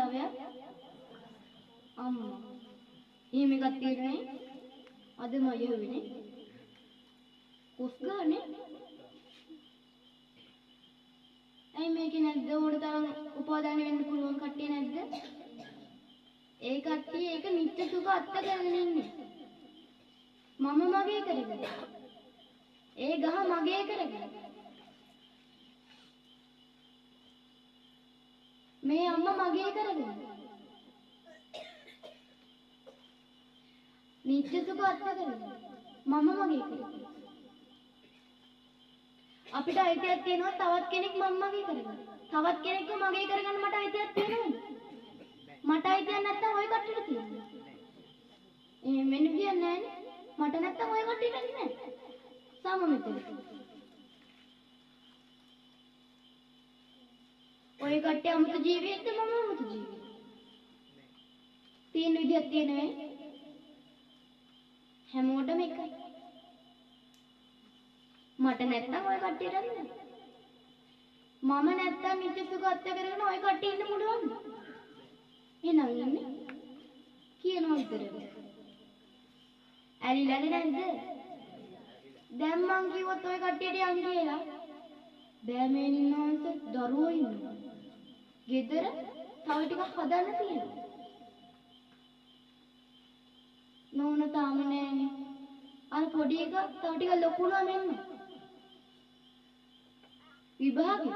භාවයක් අම්මා. එහෙම එකක් තියෙන්නේ අද මම යහුවේ කොස් ගානේ. ඇයි මේකේ නැද්ද ඕන තරම් උපාදාන වෙන්න පුළුවන් කට්ටිය නැද්ද? ඒ කට්ටිය ඒක නිත්‍ය සුඛ අත්ත කරගෙන ඉන්නේ. මම මගේ කරගෙන. ඒ ගහ මගේ කරගෙන. මේ අම්මා මගේ කරගෙන. නිත්‍ය සුඛ අත්ත කරගෙන. මම මගේ කරගෙන. අපිට අයිතියක් තියෙනවා තවත් කෙනෙක් මම මගේ කරගන්න. තවත් කෙනෙක්ව මගේ කරගන්න මට අයිතියක් තියෙනවද? මට අයිතියක් නැත්තම් ඔය කට්ටියට තියෙනවා. එහෙම වෙන්න විදියක් නෑනේ. මට නැත්තම් ඔය කට්ටියට නෑ. සම මෙතන. ඔය කට්ටිය අමුතු ජීවියෙක්ද මම අමුතු ජීවියෙක්ද? තියෙන විදියක් තියෙනවේ. හැමෝටම එකයි. මට නැත්තම් ඔය කට්ටියටත් නෑ. මම නැත්තම් නිත්‍ය සුඛ අත්‍ය කරගෙන ඔය කට්ටිය ඉන්න පුළුවන්ද? එහෙනම් ඉන්නේ කියනවා විතරද? ඇලිලාද නැද්ද? දැන් මං කිව්වොත් ඔය කට්ටියට යන් කියලා බෑ මේ නින්නාන්ස දරුවෝ ඉන්නවා. ගෙදර තව ටිකක් හදන්න තියෙනවා. නෝන තාම නෑනේ. අර පොඩි එක තව ටිකක් ලොකු වුණා මෙන්න. විභාගෙ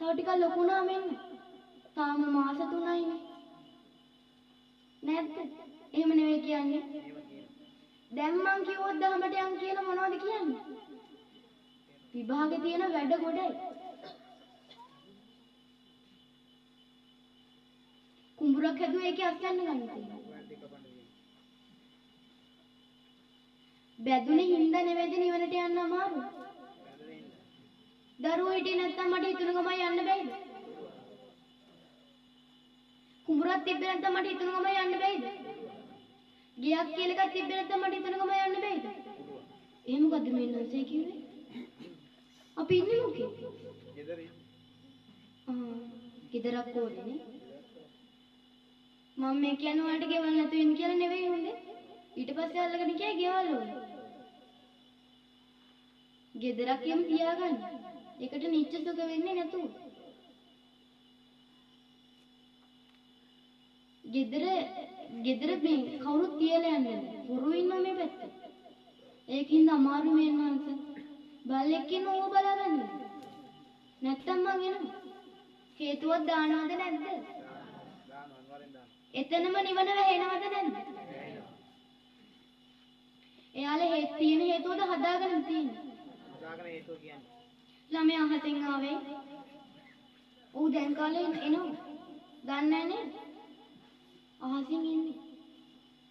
තව ටිකක් ලොකු වුණා මෙන්න. තාම මාස 3යිනේ. නැද්ද? එහෙම නෙවෙයි කියන්නේ. දැන් මං කිව්වොත් දහමට යන් කියලා මොනවද කියන්නේ? විභාගේ තියෙන වැඩ ගොඩයි. කුඹුරක් හැදුවා ඒකේ අස්වැන්න ගන්න තියෙනවා. බැදුනේ හින්දා නෙවෙයිද නිවනට යන්න අමාරු? දරුවෝ හිටියේ නැත්තම් මට හිතුණ ගමන් යන්න බැයිද? කුඹුරක් තිබ්බේ නැත්තම් මට හිතුණ ගමන් යන්න බැයිද? ගෙයක් කියලා එකක් තිබ්බේ නැත්තම් මට හිතුණ ගමන් යන්න බැයිද? එහෙම මොකද්ද මේ නන්සේ කිව්වේ? අපි ඉන්නේ මොකේ? ගෙදර ඉන්නේ. ආ ගෙදරක් ඕනේ නේ. මම මේ කියන්නේ ඔයාලට ගෙවල් නැතුව ඉන්න කියලා නෙවෙයි හොඳේ. ඊට පස්සේ අල්ලගෙන ගියා ගෙවල් ඕනේ. ගෙදරක් එහෙම තියාගන්න. ඒකට නිච්ච සුඛ වෙන්නේ නැතුව. ගෙදර ගෙදර මේ කවුරුත් තියලා යන්නේ නැහැ. හොරු ඉන්නවා මේ පැත්තේ. ඒකින්ද අමාරු මේ නංස. බල්ලෙක් ඉන්න ඕව බලාගන්න. නැත්තම් මං එනවා. හේතුවක් දානවද නැද්ද? දානවා අනිවාර්යෙන් දානවා. එතනම නිවන වැහෙනවද නැද්ද? එයාලා හේත් තියෙන හේතුවද හදාගෙන තියෙන්නේ. හදාගෙන හේතුව කියන්නේ. ළමයා අහසෙන් ආවේ. ඌ දැන් කාලේ එනවා. දන්නේ නැහැ නේද? අහසින් ඉන්නේ.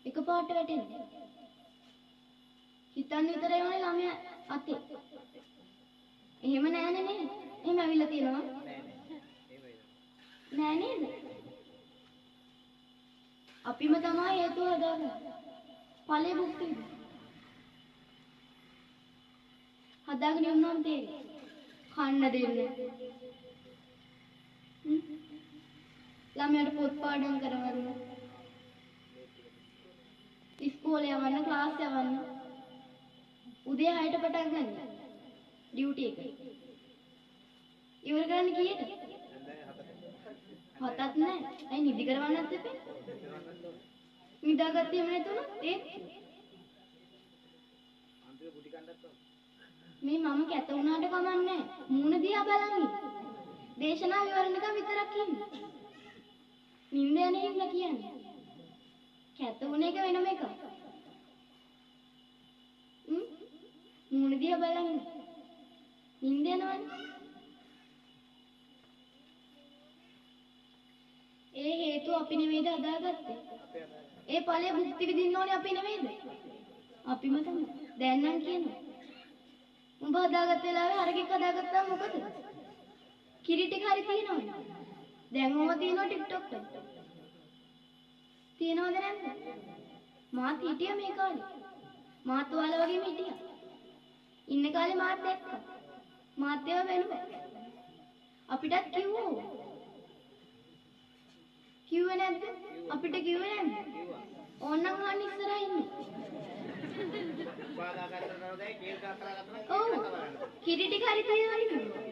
එකපාරට වැටෙන්නේ. හිතන්න විතරයි ඕනේ ළමයා අතේ. එහෙම නෑනේ නේද? එහෙම ඇවිල්ලා තියෙනවා. නෑ නෑ. එහෙම වෙන්නේ. නෑ නේද? අපිම තමයි හේතුව හදාගන්නේ. ඵලෙ භුක්ති විඳින්න. හදාගෙන ඉන්නම් තේරෙයි. කන්න දෙන්න. ළමයාට පොත් පාඩම් කරවන්න. ඉස්කෝලේ යවන්න, ක්ලාස් යවන්න. උදේ 6ට පටන් ගන්න. ඩියුටි එක. ඉවර කරන්න කීයට? හතත් නෑ. ඇයි නිදි කරවන්නත් එපේ? නිදාගත්තේ එහෙම නැතුණොත් ඒත් අන්තිම ගුටි කන්නත් ඕන. මේ මම කැත වුණාට කමක් නෑ. මූණ දිහා බලන් ඉන්න. දේශනා විවරණකම් විතරක් ඉන්න. නින්ද යන හින්දා කියන්නේ. කැත වුණ එක වෙනම එකක්. මූණ දිහා බලන් ඉන්න. නින්ද යනවනේ. ඒ හේතුව අපි නෙවෙයිද හදාගත්තේ? ඒ ඵලය භුක්ති විඳින්න ඕනේ අපි නෙවෙයිද? අපිම තමයි. දැන් නම් කියනවා. උඹ හදාගත්ත වෙලාවේ හරකෙක් හදාගත්තාම මොකද? කිරි ටික හරි තියෙනවනේ. දැන් ඕවා තියෙනවා ටික්ටොක් වල. තියෙනවද නැද්ද? මාත් හිටියා මේ කාලේ. මාත් ඔයාලා වගේම හිටියා. ඉන්න කාලේ මාත් දැක්කා. මාත් ඒවා බැලුවා. අපිටත් කිව්වා ඕවා. නැද්ද? අපිට කිව්වේ නැද්ද? ඕන්නම් අහන්න ඉස්සරහා ඉන්නේ. ඔව්. කිරි ටික හරි තියනවා කිව්වා.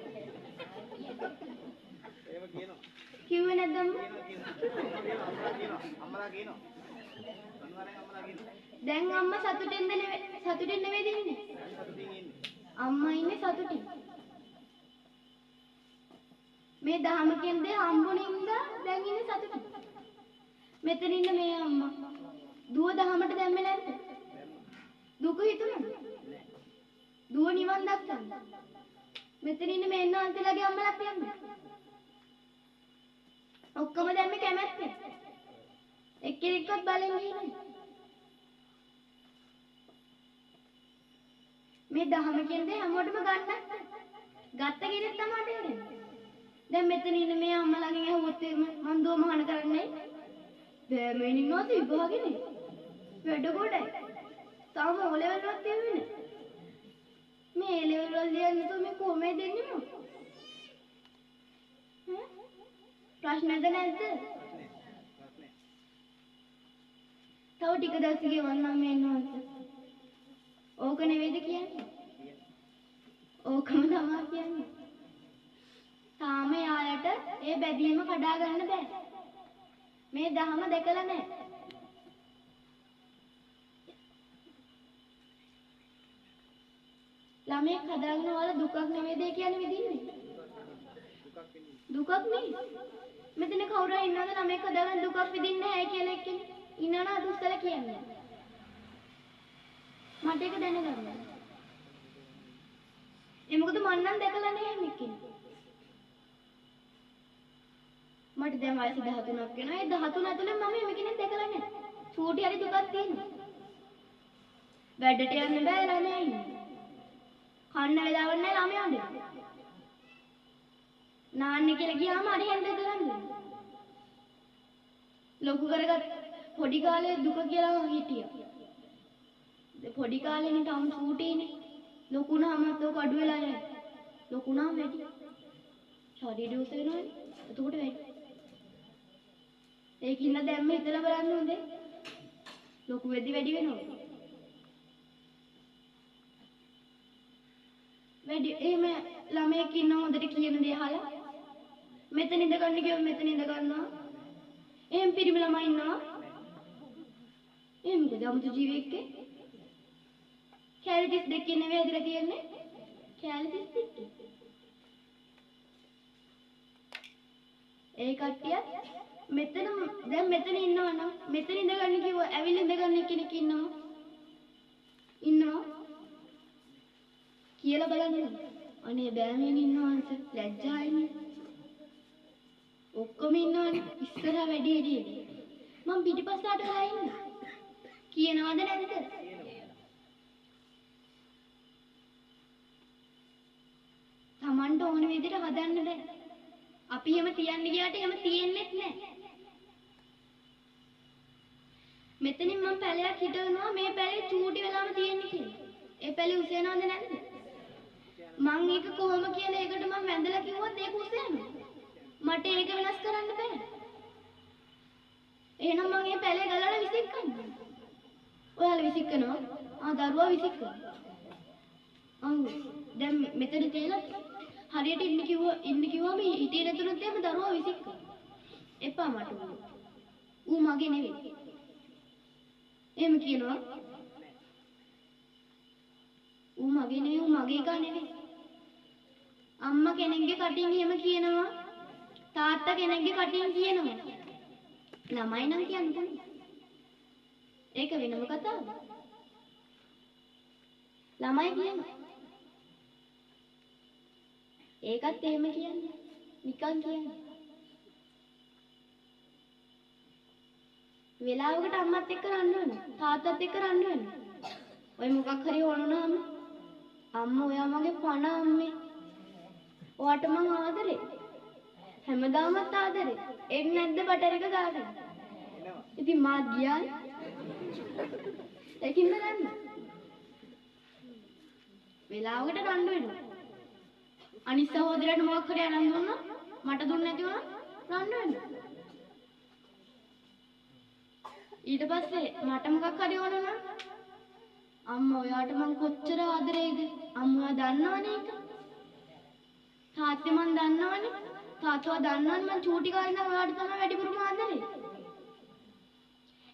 එහෙම කියනවා. කිව්වේ නැද්ද අම්මා? අම්මලා කියනවා. අනිවාර්යෙන් අම්මලා කියනවා. දැන් අම්මා සතුටින්ද නෙවෙයි සතුටින් නෙවෙයිද ඉන්නේ? සතුටින් ඉන්නේ. අම්මා ඉන්නේ සතුටින්. මේ දහම කියන දේ හම්බුනේ ඉඳා දැන් ඉන්නේ සතුටින්. මෙතන ඉන්න මේ අම්මා දුව දහමට දැම්මේ නැද්ද? දුක හිතුණාද? දුව නිවන් දක්කන්න. මෙතන ඉන්න මේ එන්නන්තලගේ අම්මලාත් යන්නේ. ඔක්කොම දැම්මේ කැමැත්තෙන්. එක්කෙනෙක්වත් බලෙන් ගියේ නෑ. මේ දහම කියන දේ හැමෝටම ගන්නත් ගත්ත කෙනෙක් තමයි තේරෙන්නේ. දැන් මෙතන ඉන්න මේ අම්මලාගෙන් ඇහුවොත් එහෙම මං දුව මහාන කරන්නේ බෑ මේ ඉන්නවද විභාගෙනේ. වැඩ ගොඩයි. තාම ඕ ලෙවල් වලත් තියුනේ නෑ. මේ ඒ ලෙවල් වල ලියන්න නැතුව මේ කොහොමද දෙන්නේ මං? ඈ ප්‍රශ්නද නැද්ද? තව ටික දවස් ගෙවන්නම් මේ එන්නවන්ත. ඕක නෙවෙයිද කියන්නේ? ඕකම තමයි කියන්නේ. තාම යාලට ඒ බැදීම කඩා ගන්න බෑ. මේ දහම දැකලා නෑ. ළමයෙක් හදාගෙන ඔයාලා දුකක් නෙවෙයිද කියන්නේ විඳින්නේ? දුකක් නේ. මෙතන කවුරු හරි ඉන්නවද ළමයෙක් හදාගෙන දුකක් විඳින්නේ නැහැ කියලා එක්කෙනෙක්? ඉන්නවනම් අත උස්සලා කියන්න. මට ඒක දැනගන්න. ඒ මොකද මං නම් දැකලා නැහැ එහෙම එක්කෙනෙක්. මට දැන් වයස 13ක් වෙනවා. ඒ 13 ඇතුළේ මම එහෙම කෙනෙක් දැකලා නැහැ. චූටි හරි දුකක් තියෙනවා. වැඩට යන්න බෑ ළමයා ඉන්නේ. කන්න වෙලාවක් නැහැ ළමයා අඬනවා. නාන්න කියලා ගියාම අර හැන්ද කරන්නේ. ලොකු කරගත් පොඩි කාලේ දුක කියලා හිටියා. පොඩි කාලේනේ තාම චූටිනේ. ලොකු වුණාමත් ඔක අඩු වෙලා යයි. ලොකු වුණාම වැඩි. ශරීරය උස වෙනවනේ. එතකොට වැඩි. ඒකින්ද දැම්ම හිතලා බලන්න හොඳේ. ලොකු වෙද්දි වැඩි වෙනවා. වැඩි එහෙම ළමයෙක් ඉන්න හොඳට කියන දේ අහලා මෙතන ඉඳ ගන්න කිව්වම මෙතන ඉඳ ගන්නවා. එහෙම පිරිමි ළමයි ඉන්නවා. එහෙම මොකද අමුතු ජීවියෙක් ඒ? කෑලි 32 නෙවෙයි ඇදලා තියෙන්නේ. කෑලි 32. ඒ කට්ටියත් මෙතන දැන් මෙතන ඉන්නවා නම් මෙතන ඉඳ ගන්න කිව්ව ඇවිල්ලා ඉඳ ගන්න කෙනෙක් ඉන්නවා. ඉන්නවා කියලා බලන්න. අනේ බෑ මේන ඉන්නවා අංශ ලැජ්ජායිනේ. ඔක්කොම ඉන්නවනේ ඉස්සරහා වැඩි හිටියේ. මං පිටිපස්සට වෙලා ඉන්නේ. කියනවද නැද්ද? Tamanට ඕන විදිහට හදන්න බෑ. අපි එහෙම තියන්න ගියාට එහෙම තියෙන්නෙත් නෑ. මෙතනින් මං පැලයක් හිටවනවා මේ පැලේ චූටි වෙලාම තියෙන්නේ කියලා. ඒ පැලේ උස යනවද නැද්ද? මං ඒක කොහොම කියලා ඒකට මං වැඳලා කිව්වොත් ඒක උස යනවා. මට ඒක වෙනස් කරන්න බෑ. එහෙනම් මං මේ පැලේ ගලවලා විසික්කන්න. ඔයාලා විසික්කනවා. ආ දරුවා විසික්කනවා. අං දැන් මෙතන තියලා හරියට ඉන්න කිව්වම හිටියේ නැතුනොත් එහෙම දරුවා විසික්කනවා. එපා මට ඌ. ඌ මගේ නෙවෙයි. එහෙම කියනවා. ඌ මගේ නෙවෙයි, ඌ මගේ එකා නෙවෙයි. අම්මා කෙනෙක්ගේ කටින් එහෙම කියනවා. තාත්තා කෙනෙක්ගේ කටින් කියනවා. ළමයි නම් කියන්න පුළුවන්. ඒක වෙනම කතාවක්. ළමයි කියනවා. ඒකත් එහෙම කියන්නේ. නිකන් කියන්නේ. වෙලාවකට අම්මත් එක්ක රණ්ඩු වෙනවා. තාත්තත් එක්ක රණ්ඩු වෙනවා. ඔය මොකක් හරි ඕන වුණාම අම්මා ඔයා මගේ පණ අම්මේ. ඔයාට මං ආදරේ. හැමදාමත් ආදරේ. එන්නේ නැද්ද බටර් එක ගාගෙන? ඉතින් මාත් ගියානේ. ඒකින්ද දන්න. වෙලාවකට රණ්ඩු වෙනවා. අනිත් සහෝදරයාට මොකක් හරි අරන් දුන්නා මට දුන්නේ නැති වුණා රණ්ඩු වෙනවා. ඊට පස්සේ මට මොකක් හරි ඕන නම් අම්මා ඔයාට මං කොච්චර ආදරේද? අම්මා දන්නවනේ ඒක. තාත්තේ මං දන්නවනේ. තාත්තා දන්නවනේ මං චූටි කාලේ ඉඳන් ඔයාට තමයි වැඩිපුරම ආදරේ.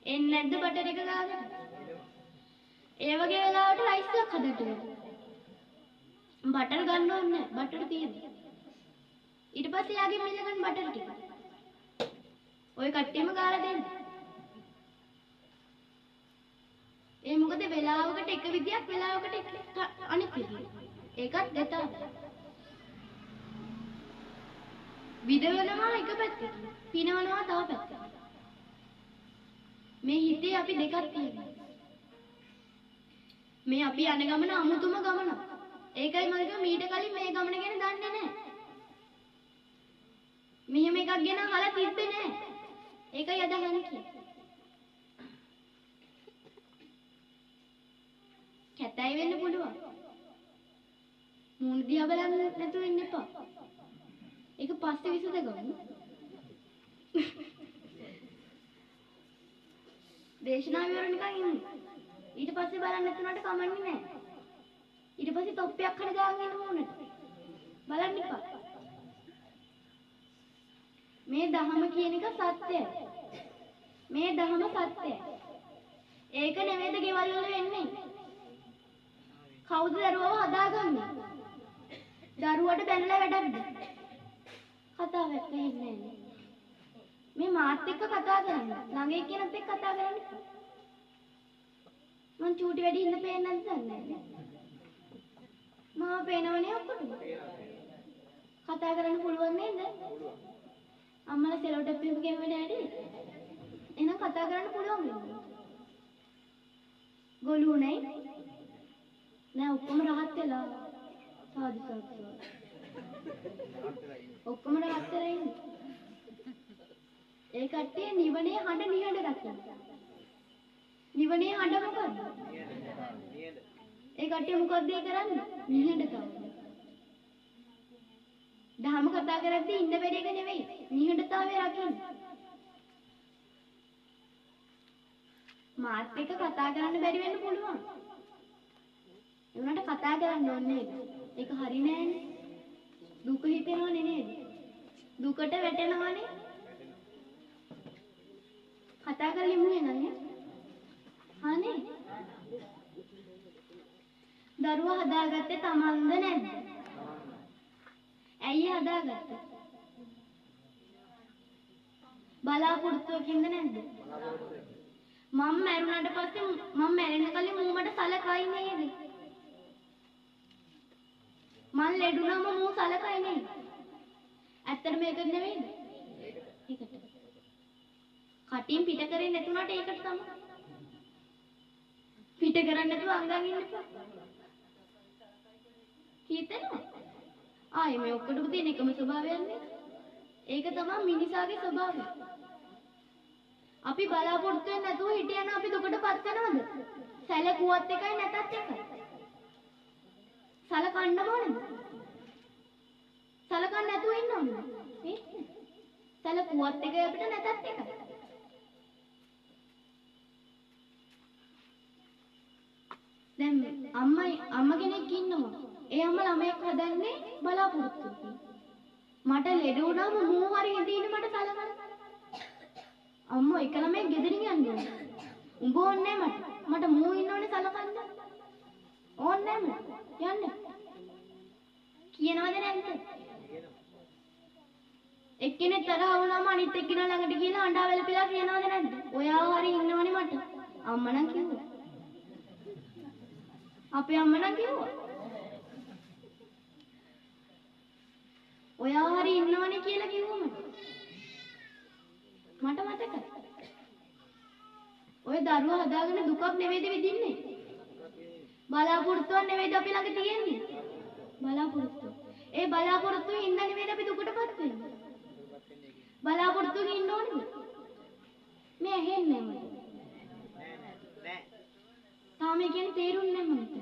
එන්නේ නැද්ද බටර් එක ගාගෙන? ඒ වගේ වෙලාවට රයිස් එකක් හදන්න වෙනවා. බටර් ගන්න ඕනේ නැහැ. බටර් තියෙනවා. ඊට පස්සේ යාගෙන් මිල ගන්න බටර් ටික. ඔය කට්ටියම ගාලා දෙන්න. ඒ මොකද වෙලාවකට එක විදියක් වෙලාවකට අනිත් විදිය. ඒකත් දෙතාව. විදවනවා එක පැත්තකින්, පිනවනවා තව පැත්තකින්. මේ හිතේ අපි දෙකක් තියෙනවා. මේ අපි යන ගමන අමුතුම ගමනක්. ඒකයි මම කිව්වේ මීට කලින් මේ ගමන ගැන දන්නේ නැහැ. මෙහෙම එකක් ගැන අහලා තිබ්බේ නැහැ. ඒකයි අද අහන්න කිව්වේ. කැතයි වෙන්න පුළුවන්. මූණ දිහා බලන්න නැතුව ඉන්න එපා. ඒක පස්සේ විසඳගමු. දේශනාව ඉවර නිකන් ඉමු. ඊට පස්සේ බලන්න නැතුණාට කමන්නේ නැහැ. ඊට පස්සේ තොප්පයක් හරි දාගෙන ඉන්න මූණට. බලන්න එපා. මේ දහම කියන එක සත්‍යයි. මේ දහම සත්‍යයි. ඒක නෙවෙයිද ගෙවල් වල වෙන්නේ? කවුද දරුවව හදාගන්නේ? දරුවට බැනලා වැඩක්ද? කතාවක් ඇහෙන්නේ නැහැ. මේ මාත් එක්ක කතා කරන්න. ළඟ එක්කෙනත් එක්ක කතා කරන්න එපා. මං චූටි වැඩි හින්දා පේන්නේ නැද්ද දන්නේ නැහැ. මාව පේනවනේ ඔක්කොටම. කතා කරන්න පුළුවන් නේද? අම්මලා සෙලෝ ටැප් එහෙම ගෙවුවේ නෑ නේද? එහෙනම් කතා කරන්න පුළුවන් වෙනවා. ගොළු නෑ? නෑ ඔක්කොම රහත් වෙලා. සාදු සාදු සාදු. ඔක්කොම රහත් වෙලා ඉන්නේ. ඒ කට්ටිය නිවනේ හඬ නිහඬ රකින්න. නිවනේ හඬ මොකද්ද? ඒ කට්ටිය මොකද්ද ඒ කරන්නේ? නිහඬතාවය. දහම කතා කරද්දී ඉන්න බැරි එක නෙවෙයි. නිහඬතාවය රකින්න. මාත් එක්ක කතා කරන්න බැරි වෙන්න පුළුවන්. ඒ වුණාට කතා කරන්න ඕනේ නේද? ඒක හරි නෑනේ. දුක හිතෙනවනේ නේද? දුකට වැටෙනවනේ. කතා කරලා ඉමු එහෙනම් නේ. හානේ. දරුවා හදාගත්තේ තමන්ද නැද්ද? ඇයි හදාගත්තේ? බලාපොරොත්තුවකින්ද නැද්ද? මම මැරුණාට පස්සේ මම මැරෙන්න කලින් මූ මට සලකයි නේද? මං ලෙඩුනම මූ සලකයි නේද? ඇත්තටම මේක නෙවෙයිද? ඒකට. කටින් පිට කරේ නැතුණාට ඒකට තමයි. පිට කරන්නේ නැතුව අංගන් ඉන්න එපා. හිතෙනවා. ආයේ මේ ඔක්කොටම තියෙන එකම ස්වභාවයක් නේ. ඒක තමයි මිනිසාගේ ස්වභාවය. අපි බලාපොරොත්තු වෙන්නේ නැතුව හිටියනම් අපි දුකටපත් වෙනවද? සැලකුවත් එකයි නැතත් එකයි. සලකන්න ඕනේද? සලකන්න නැතුව ඉන්න ඕනේද? ඒත් නෑ. සැලකුවත් එකයි අපිට නැතත් එකයි. දැන් අම්මා කෙනෙක් ඉන්නවා. ඒ අම්මා ළමයෙක් හදන්නේ බලාපොරොත්තුවකින්. මට ලෙඩ වුණාම මූ හරි ඉඳින්න මට සලකන්න. අම්මෝ එක ළමයෙක් ගෙදරින් යන්න ඕනේ. උඹ ඕනේ නෑ මට. මට මූ ඉන්න ඕනේ සලකන්න. ඕනේ නෑ මට. යන්න. කියනවද නැද්ද? එක්කෙනෙක් තරහ වුණාම අනිත් එක්කෙනා ළඟට ගිහලා අඬා වැළපිලා කියනවද නැද්ද? ඔයා හරි ඉන්නවනේ මට. අම්මා නම් කිව්වා. අපේ අම්මා නම් කිව්වා. ඔයා හරි ඉන්නවනේ කියලා කිව්වා මට. මට මතකයි. ඔය දරුවා හදාගෙන දුකක් නෙවෙයිද විඳින්නේ? බලාපොරොත්තුවක් නෙවෙයිද අපි ළඟ තියෙන්නේ? බලාපොරොත්තු. ඒ බලාපොරොත්තුවේ හින්දා නෙවෙයිද අපි දුකටපත් වෙන්නේ? බලාපොරොත්තුවකින් ඉන්න ඕනේද? මේ ඇහෙන්නේ නැහැ මට. නෑ. තාම ඒ කියන්නේ තේරුන්නේ නැහැ මට.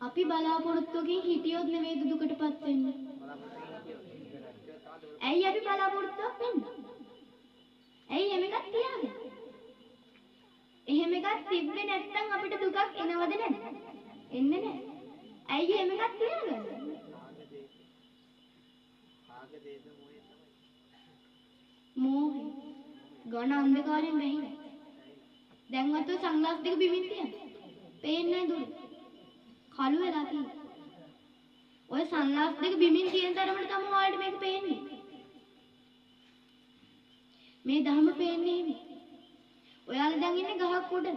අපි බලාපොරොත්තුවකින් හිටියොත් නෙවෙයිද දුකටපත් වෙන්නේ? ඇයි අපි බලාපොරොත්තුවක් වෙන්නේ? ඇයි එහෙම එකක් තියාගන්නේ? එහෙම එකක් තිබ්බේ නැත්තම් අපිට දුකක් එනවද නැද්ද? එන්නේ නැහැ. ඇයි එහෙම එකක් තියාගන්නේ? මෝහය. ඝන අන්ධකාරයෙන් වැහිලා. දැන්වත් ඔය සන්ග්ලාස් දෙක බිමින් තියන්න. පේන්නේ නැහැ දුර. කළු වෙලා තියෙන්නේ. ඔය සන්ග්ලාස් දෙක බිමින් තියෙන තරමට තමයි ඔයාලට මේක පේන්නේ. මේ දහම පේන්නේ එහෙම. ඔයාලා දැන් ඉන්නේ ගහක් උඩ.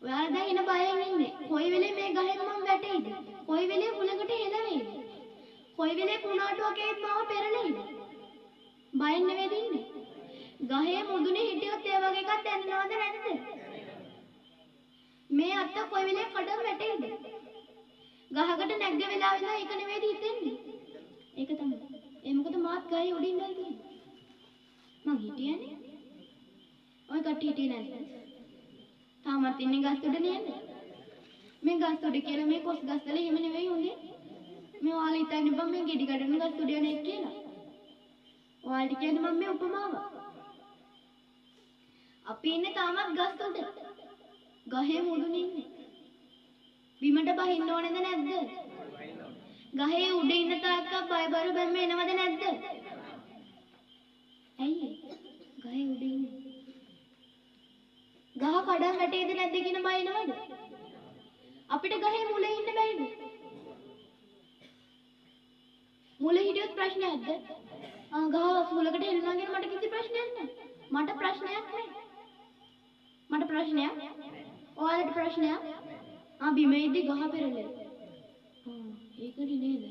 ඔයාලා දැන් එන බයෙන් ඉන්නේ. කොයි වෙලේ මේ ගහෙන් මං වැටෙයිද? කොයි වෙලේ හුලඟට හෙලවෙයිද? කොයි වෙලේ කුණාටුවක් ඇවිත් මාව පෙරලෙයිද? බයෙන් නෙවෙයිද ඉන්නේ? ගහේ මුදුනේ හිටියොත් ඒ වගේ එකක් දැනෙනවද නැද්ද? මේ අත කොයි වෙලේ කඩන් වැටෙයිද? ගහකට නැග්ග වෙලාවෙ ඉඳන් ඒක නෙවෙයිද හිතෙන්නේ? ඒක තමයි. ඒ මොකද මාත් ගහේ උඩින් ඉඳන් තියෙන්නේ. මං හිටියනේ. ඔය කට්ටිය හිටියේ නැද්ද? තාමත් ඉන්නේ ගස් උඩ නේද? මේ ගස් උඩ කියලා මේ කොස් ගස් වල එහෙම නෙවෙයි හොඳේ. මේ ඔයාලා හිතන්නේ බං මේ ගෙඩි කඩන ගස් උඩ යන එක කියලා. ඔයාලට කියන්නේ මම මේ උපමාවක්. අපි ඉන්නේ තාමත් ගස් උඩ. ගහේ මුදුනේ ඉන්නේ. බිමට බහින්න ඕනේද නැද්ද? ගහේ උඩ ඉන්න තාක්කල් බයබර බැම්ම එනවද නැද්ද? ඇයි ගහේ උඩ ඉන්නේ? ගහ කඩන් වැටේද නැද්ද කියන බය එනවද? අපිට ගහේ මුල ඉන්න බැයිද? මුල හිටියොත් ප්‍රශ්නයක්ද? ආ ගහ මුලකට හෙළුණා කියන මට කිසි ප්‍රශ්නයක් නැහැ. මට ප්‍රශ්නයක් නැහැ. මට ප්‍රශ්නයක්? ඔයාලට ප්‍රශ්නයක්? ආ බිම ඉද්දි ගහ පෙරලෙන. ආ ඒකනේ නේද?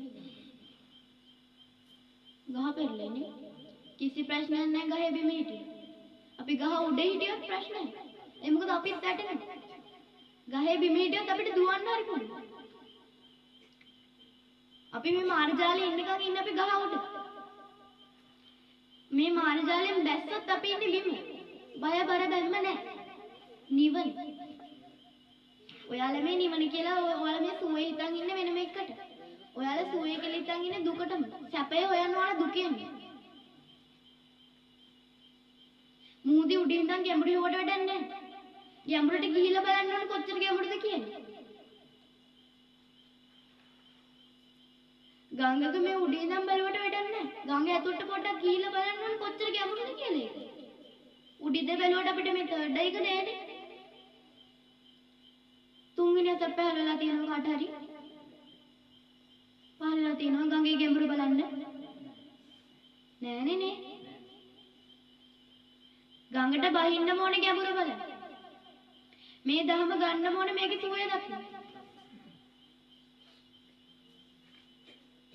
ගහ පෙරලෙන්නේ. කිසි ප්‍රශ්නයක් නැහැ ගහේ බිම හිටියොත්. අපි ගහ උඩ හිටියොත් ප්‍රශ්නයක්. ඒ මොකද අපිත් වැටෙනවා. ගහේ බිම හිටියොත් අපිට දුවන්න හරි පුළුවන්. අපි මේ මාර්ජාලේ ඉන්නකන් ඉන්න අපි ගහ උඩ. මේ මාර්ජාලෙන් බැස්සොත් අපි ඉන්නේ බිම. බය බර බැම්ම නැහැ. නිවන. ඔයාලා මේ නිවන කියලා ඔයාලා මේ සුවේ හිතන් ඉන්නේ වෙනම එකකට. ඔයාලා සුවේ කියලා හිතන් ඉන්නේ දුකටම. සැපය හොයන්න ඔයාලා දුකෙන්. මූදි උඩින් ඉඳන් ගැඹුරු හොවට වැඩක් නැහැ. ගැඹුරට ගිහිල්ලා බලන්න ඕනේ කොච්චර ගැඹුරුද කියලා. ගංගක මේ උඩින් ඉඳන් බලුවට වැඩක් නැහැ. ගංග ඇතුළට පොඩ්ඩක් ගිහිල්ලා බලන්න ඕනේ කොච්චර ගැඹුරුද කියලා ඒක. උඩින්ද බැලුවට අපිට මේ තර්ඩ් අයි එක නෑනේ. තුන්වෙනි අත පහළ වෙලා තියෙනවා කාට හරි. පහළ වෙලා තියෙනවා ගඟේ ගැඹුරු බලන්න. නෑනේ නේ. ගඟට බහින්න ඕනේ ගැඹුරු බලන්න. මේ දහම ගන්න ඕනේ මේකේ සුවය දකින්න.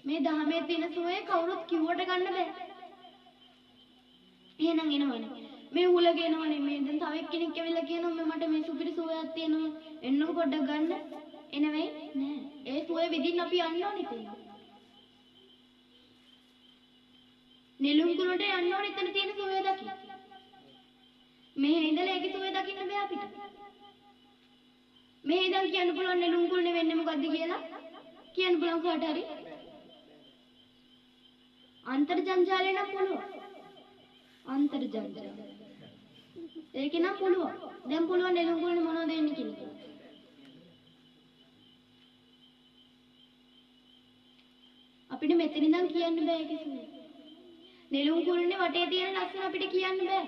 මේ දහමේ තියෙන සුවය කවුරුත් කිව්වට ගන්න බෑ. එහෙනම් එනවනේ. මේ හුලග එනවනේ. මේ දැන් තව එක්කෙනෙක් ඇවිල්ලා කියනවා මේ මට මේ සුපිරි සුවයක් තියෙනවා. එන්නකො පොඩ්ඩක් ගන්න. එනවෙයි නෑ. ඒ සුවය විදින්න අපි යන්න ඕනේ ඉතින්. නෙළුම් කුලට යන්න ඕනේ එතන තියෙන සුවය දකින්න. මෙහෙ ඉඳලා ඒකේ සුවය දකින්න බෑ අපිට. මෙහෙ ඉඳන් කියන්න පුළුවන් නෙළුම් කුලනේ වෙන්නේ මොකද්ද කියලා. කියන්න පුළුවන් කාට හරි. අන්තර්ජාලය නම් පුළුවන්. අන්තර්ජාලය. ඒකේ නම් පුළුවන්. දැන් පුළුවන් නෙළුම් කුලනේ මොනවද වෙන්නේ කියන එක. අපිට මෙතන ඉඳන් කියන්න බෑ ඒකේ සුවය. නෙළුම් කුලනේ වටේ තියෙන ලස්සන අපිට කියන්න බෑ.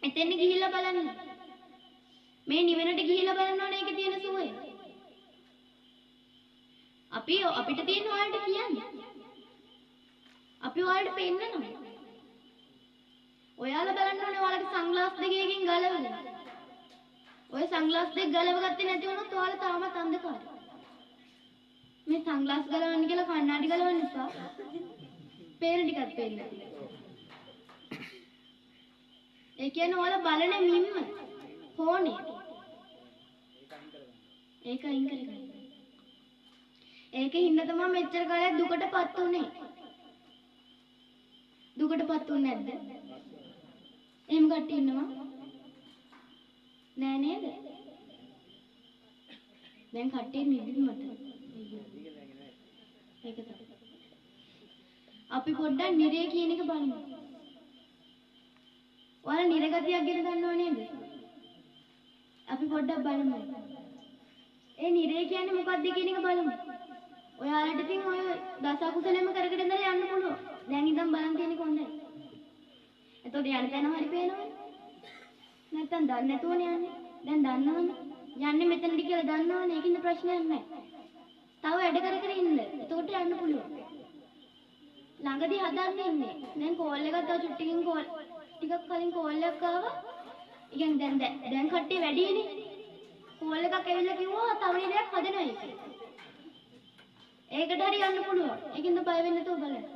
එතෙන් ගිහිල්ලා බලන්න. මේ නිවනට ගිහිල්ලා බලන්න ඕනේ ඒකේ තියෙන සුවය. අපිට තියෙන ඔයාලට කියන්න. අපි ඔයාලට පෙන්නනවා. ඔයාලා බලන්න ඕනේ ඔයාලගේ සන්ග්ලාස් දෙකකින් ගලවලා. ඔය සන්ග්ලාස් දෙක ගලව ගත්තේ නැති වුණොත් ඔයාලා තාමත් අන්ධකාරයි. මේ සන්ග්ලාස් ගලවන්න කියලා කණ්ණාඩි ගලවන්න එපා. පේන ටිකක් පේන්නේ නැති. ඒ කියන්නේ ඔයාලා බලන මිම්ම කෝණේ. ඒක අයින් කරගන්න. ඒක හින්දා තමයි මෙච්චර කාලයක් දුකටපත් උනේ. දුකටපත් උන්නේ නැද්ද? එහෙම කට්ටිය ඉන්නවා? නෑ නේද? දැන් කට්ටිය නිදිත් මත. ඒක තමයි. අපි පොඩ්ඩක් නිරේ කියන එක බලමු. ඔයාලා නිරගතියක් ගැන දන්නව නේද? අපි පොඩ්ඩක් බලමු. ඒ නිරේ කියන්නේ මොකක්ද කියන එක බලමු. ඔයාලට ඉතින් ඔය දස අකුසලෙම කරගෙන ඉඳලා යන්න පුළුවන්. දැන් ඉඳන් බලන් තියෙන එක හොඳයි. එතකොට යන තැන හරි පේනවනේ. නැත්තම් දන්නේ නැතුවනේ යන්නේ. දැන් දන්නවනේ. යන්නේ මෙතනට කියලා දන්නවනේ. ඒකින්ද ප්‍රශ්නයක් නැහැ. තව වැඩ කර කර ඉන්න. එතකොට යන්න පුළුවන්. ළඟදී හදන්න ඉන්නේ. දැන් කෝල් එකක් තව චුට්ටකින් කෝල් ටිකක් කලින් කෝල් එකක් ආවා. ඒ කියන්නේ දැන් දැන් කට්ටිය වැඩිනේ. කෝල් එකක් ඇවිල්ලා කිව්වා තව නිරයක් හදනවා කියලා. ඒකට හරි යන්න පුළුවන්. ඒකින්ද බය වෙන්නේ නැතුව බලන්න.